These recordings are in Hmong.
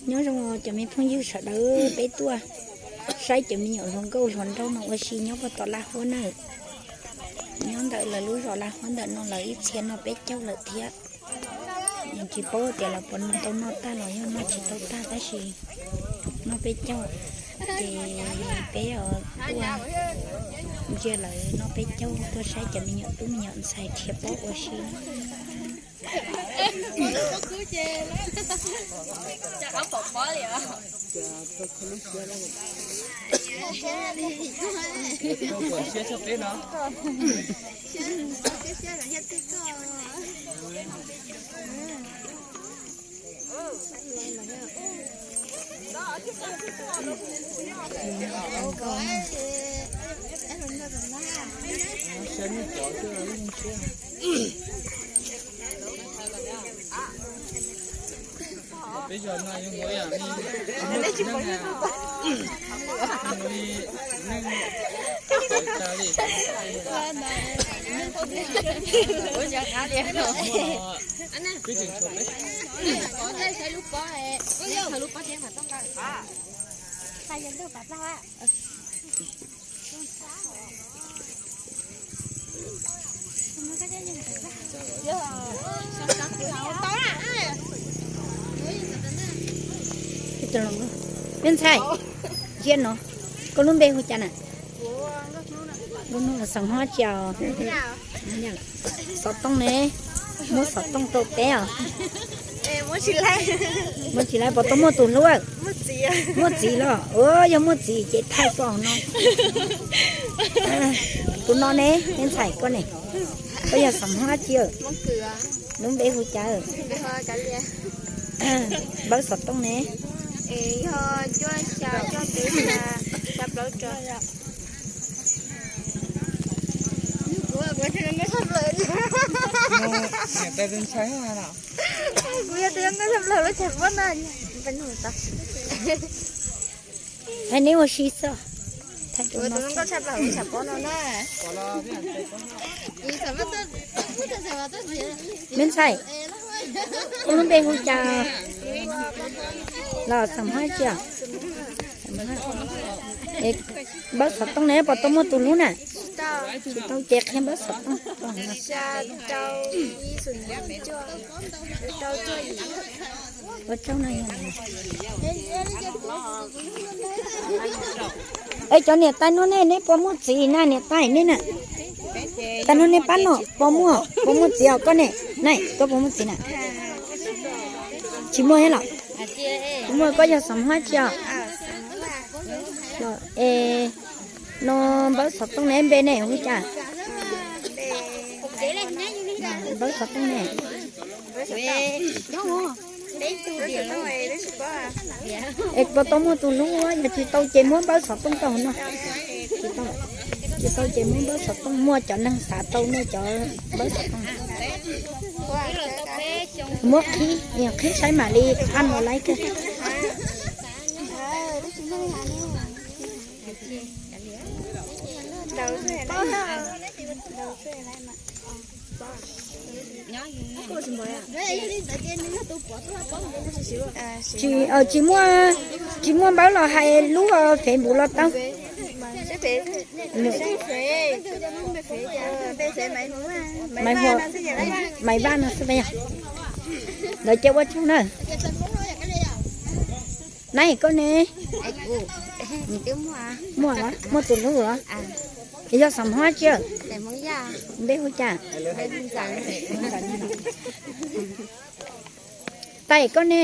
Nyob zoo cov me phooj ywg sawv daws, peb tuaj saib cov me nyuam hluas nkauj hluas nraug no ua si nyob puag tom Laj Huab na. Nyob ntawm lawv lub zos Laj Huab ntawm no lawv ib txhia noj peb caug lawm thiab. Tsis paub tias lawv puas tau noj tag los yog noj tsis tau tag tab sis noj peb caug. Ces peb tuaj ntsia lawv noj peb caug, tuaj saib cov me nyuam tub me nyuam ntxhais rhiav pob ua si. Peb zos no yog muaj ib yam li, muaj tsis neej na, muaj li neej tawv tas li. Peb tseem tshuav peb. Me ntxhais, ntsia no, koj lub npe hu cas na? Nkauj Hnub los xeem Hmoob tsi os? Xov tooj ne, muab xov tooj rau peb os. Muab tsis laib, puas tau muaj tus hlub? Muaj txiv los, yog muaj txiv ces thaij pom no. Tus no ne, me ntxhais koj ne, koj yog xeem Hmoob dab tsi? Lub npe hu cas? Npawb xov tooj ne? Hais neb ua si xwb. Me ntxhais, koj lub npe hu cas los xeem Hmoob dab tsi? Npawb xov tooj ne, puas tau muaj tus hlub na? Tsis tau ces qhia npawb xov tooj. Ua tsaug na. Es cov niam tais no ne, neb puas muaj txiv na, niam tais nej na? Tais no nej pab no puas muaj, puas muaj txiv os koj ne? Na, koj puas muaj txiv na? Tsis muaj thiab los? Tsis muaj, koj yog xeem Hmoob dab tsi os? Es no npawb xov tooj ne, npe ne hu cas? Npawb xov tooj ne. Es puas tau muaj tus hlub, yog tsis tau ces muab npawb xov tooj rau no. Tsis tau ces muab npawb xov tooj, muaj cov neeg xav tau nej cov npawb xov tooj. Muab qhib, qhib saib mam li ab no laib kiag. Tsis, tsis muaj, tsis muaj npawb los hais lub Facebook los tau. Maiv Huas, Maiv Vaj no xwb yog. Ntawd ces ua tsaug na. Nab, koj ne? Muaj, muaj tus hlub los? Yog xeem Hmoob dab tsi? Npe hu cas? Tais koj ne?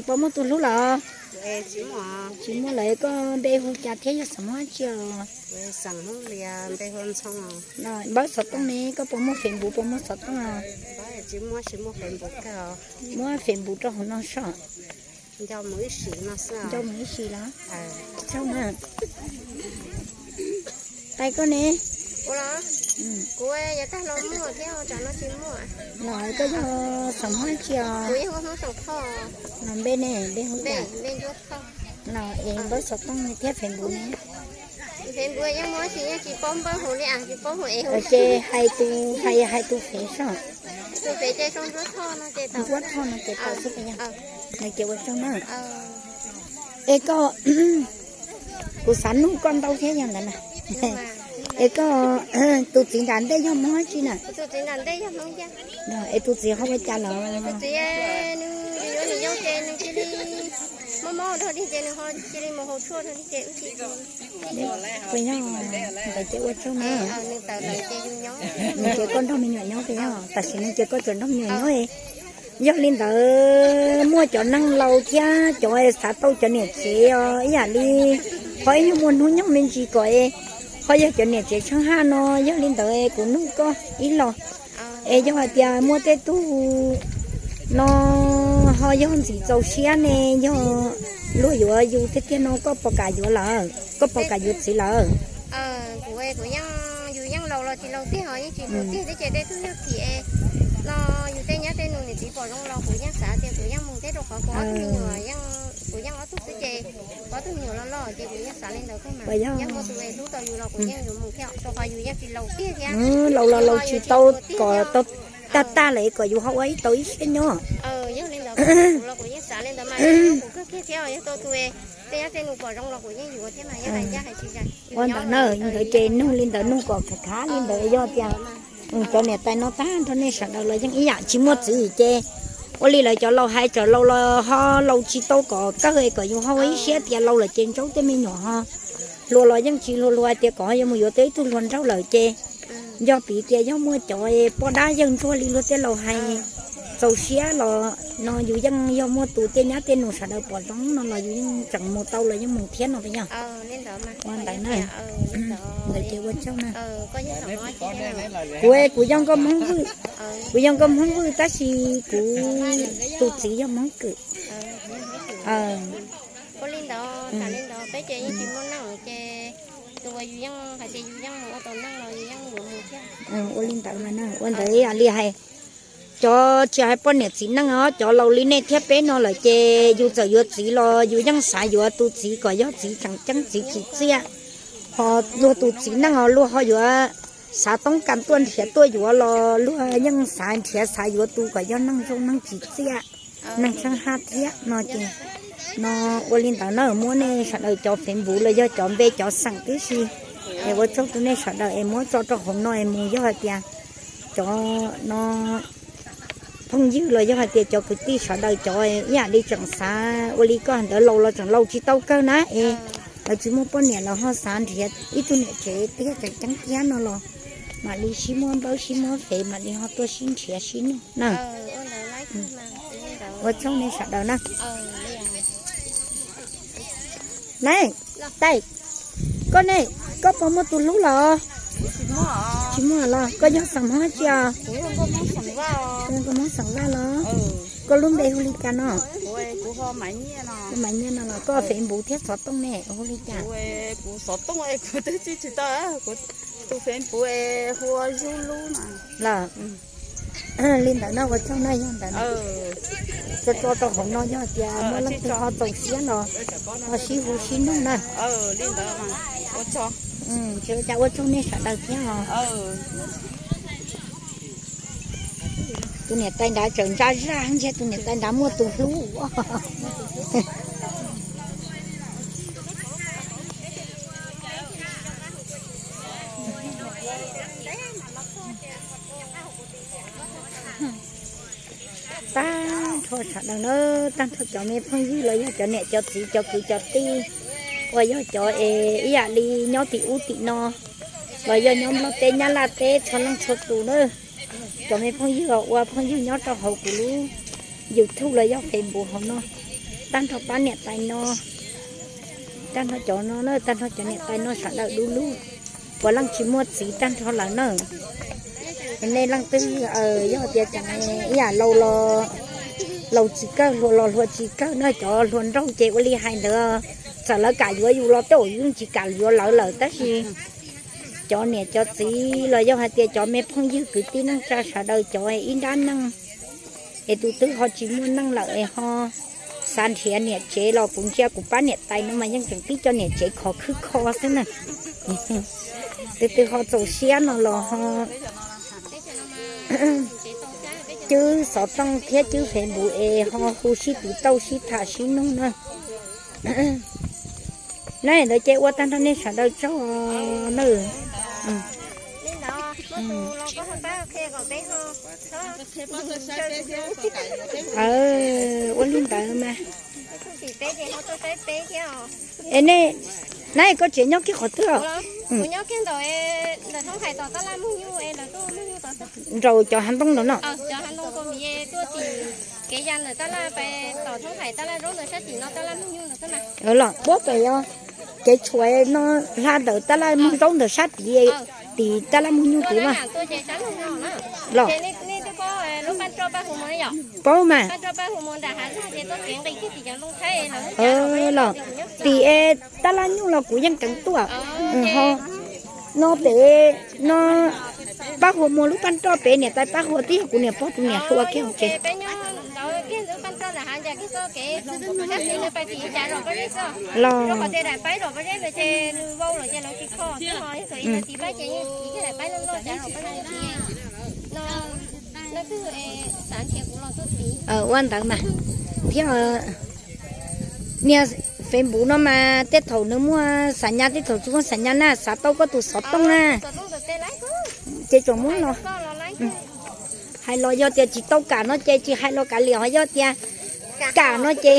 Puas muaj tus hlub los? Tsis muaj lawm, koj npe hu cas thiab yog xeem Hmoob dab tsi os? Npawb xov tooj ne, koj puas muaj Facebook, puas muaj xov tooj os? Muab Facebook rau hauv no soj. Nco mus ib sim los? Tsaug na. Tais koj ne? Los koj yog xeem Hmoob dab tsi os? Los npe ne, npe hu cas? Los es npawb xov tooj thiab Facebook ne? Ces hais tus, hais, hais tus fev soj. Tus pem ces sau Ntsuab Thoj no ces tau. Ntsuab Thoj no ces tau xwb yog. Nws ces ua tsaug na. Es koj, kuv xav nug koj ntau thiab yog ntawd na. Es koj, tus txiv nram ntej yog Hmoob dab tsi na? Es tus txiv ho ua cas los? Tus txiv, nws yuav nws yau ces nws cia li mob mob dhau li ces nws ho cia li mus haus tshuaj dhau li ces wb cia li. Puas yog? Ntawd ces ua tsaug na. Nws ces koj nrog me nyuam nyob puas yog? Tam sim no ces koj tseem nrog me nyuam nyob. Yog li ntawd muaj cov neeg laus thiab cov xav tau cov niam tsev os ib yam li, ho ib nyuag muaj hnub nyoog me ntsis kom es ho yog cov niam tsev tsheej haj no, yog li ntawd kuv nug koj ib los, es yog hais tias muaj tej tug no ho yog ntxim txaus siab ne, yog luag yuav yus tiag tiag no koj puas kam yuav lawm, koj puas kam yuav txiv lawm? Kuv, kuv yeej, yus yeej laus los tsis laus tiag ho yeej tsis laus tiag thiab ces tej tug yog tim es no yus tej nyab tej nus niam txiv pom zoo los kuv yeej xav tias kuv yeej mus thiab rau qhov kuv ob tug me nyuam, kuv yeej ob tug xwb ces kuv ob tug me nyuam los loj ces kuv yeej xav li ntawd kawg mas. Yog muaj tus es hlub tau yus los kuv yeej yuav mus thiab rau qhov yus yeej tsis laus tiag thiab. Laus los laus tsis tau kom tau tag tag lawm kom yus ho ua ib tau ib siab nyob. Yog li ntawd kuv los kuv yeej xav li ntawd mas kuv kawg kiag thiab yog tau tus es tej nyab tej nus pom zoo los kuv yeej yuav thiab mas yog hais ncaj hais tsis zais. Ua ntawd na, ntawd ces nug li ntawd nug kom khav khav li ntawd yog tias cov niam tais no tag nrho nej sawv daws los yeej ib yam tsis muaj txiv ces ua li lawv cov laus hais, tsam laus los ho laus tsis tau kom kawg kom yus ho ua ib siab tias laus lawm ces ntsaub tej me nyuam ho hluas los yeej tsis hluas, hluas hais tias kom yuav mus yuav tau ib tug hluas nraug lawm ces nco piv tias yog muaj cov poj dab yawg ntsuag li luag tej laus hais, txaus siab los no yus yeej yog muaj tus tej nyab tej nus sawv daws pom zoo no los yus yeej tseem mus tau los yeej mus thiab no puas yog? Ua ntawd na. Ntawd ces ua tsaug na. Kuv, kuv yog nkauj Hmoob Vwj, kuv yog nkauj Hmoob Vwj tab sis kuv tus txiv yog Hmoob Kwm. Ua li ntawd, tham li ntawd peb ces yeej tsis muaj neej ces tus uas yus yeej hais tias yus yeej mus ua tau neej los yus yeej yuav mus thiab. Ua li ntawd mas na, ua ntawd ib yam li hais cov tsis hais poj niam txiv neej os, cov laus li nej thiab peb no lawm ces yus txawm yuav txiv los yus yeej xav yuav tus txiv kom yog txiv tseem ceeb txiv tsim txiaj. Ho luag tus txiv neej os luag ho yuav xav toob kas tuaj nrhiav tuaj yuav los luag yeej xav nrhiav xav yuav tus kom yog neeg zoo neeg tsim txiaj, neeg tsheej haj thiab no ces no ua li ntawd na, muab nej sawv daws cov Facebook los yog cov npe cov xeem tib si es ua tsaug rau nej sawv daws es muab tso rau hauv no es mus yog hais tias cov no phooj ywg los yog hais tias cov kwv tij sawv daws cov ib yam li tseem xav ua li koj ntawd laus los tseem laus tsis tau kawg na es lawv tsis muaj poj niam los ho xav nrhiav ib tug niam tsev tiag tseem ceeb thiab no los mam li sib muab npawb sib muab fem mam li ho tuaj sib nrhiav sib nug na. Ua tsaug nej sawv daws na. Nai, Tais, koj ne, koj puas muaj tus hlub los? Tsis muaj los koj yog xeem Hmoob dab tsi os? Koj Hmoob xeem Vaj los? Koj lub npe hu li cas no? Maiv Nyiaj no los koj Facebook thiab xov tooj ne hu li cas? Los li ntawd no ua tsaug na, yog ntawd tso tso rau hauv no yog tias muaj leej twg ho txaus siab no ho sib hu sib nug na. Tsis ua cas ua tsaug nej sawv daws thiab os. Tus niam tais nrad tseem ntsa zaj ntshe tus niam tais nrad muaj tus hlub. Tag nrho sawv daws na, tag nrho cov me phooj ywg los yog cov niam cov txiv cov kwv cov tij uas yog cov es ib yam li nyob tim ub tim no los yog nyob Nplog teb Nyab Laj teb txhua leej txhua tus na. Cov me phooj ywg uas ua phooj ywg nyob rau hauv kuv lub YouTube los yog Facebook hauv no, tag nrho pab niam tais no, tag nrho cov no na, tag nrho cov niam tais no sawv daws du lug, puav leej tsis muaj txiv tag nrho lawm na. Nej leej twg yog tias tseem ib yam laus los laus tsis kawg, hluas los hluas tsis kawg na, cov hluas nraug ces ua li hais ntawd, txawm lawv kam yuav yus los tej zaum yus yeej tsis kam yuav lawv lawm, tab sis cov niam cov txiv los yog hais tias cov me phooj ywg kwv tij neej tsa sawv daws cov ib nrab neej es tus twg ho tsis muaj neej lawm es ho xav nrhiav niam tsev los kuv ntsia kuv pab niam tais no mas yeej tseem tib co niam tsev khov khwb kho xwb na. Tus twg ho txaus siab no los ho Cwb xov tooj thiab cwb Facebook es ho hu sib tiv tauj sib tham sib nug na. Nab ntawd ces ua tag nrho nej sawv daws tso na. Ua li ntawd mas. Es nej, nab koj tsev nyob kiag qhov twg? Nraum cov hav ntoo no no. Los puab pem yog kev tshuam no hla ntawm tab laj muag zaub ntawm sab tid, tim tab laj muag nyuj tid mas. Los paub mas. Los tim tab laj nyuj los kuv yeej keev tuaj. Ho no pem no, Paj Huas Muas lub paj roj pem niam tais Paj Huas twb yog kuv niam pog tus niam hluas kiag hauv tsev. Los ua ntawd mas thiab. Niag Facebook no mas tej thaum nws muaj xam nyas, tej thaum tsis muaj xam nyas na, xav tau koj tus xov tooj na, ces tseem muab los. Hais los yog tias tsis tau kam no ces tsis hais los kav liam, ho yog tias kam no ces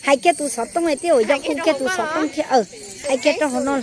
hais kiag tus xov tooj, tej zaum yog kuj kiag tus xov tooj thiab. Hais kiag rau hauv no.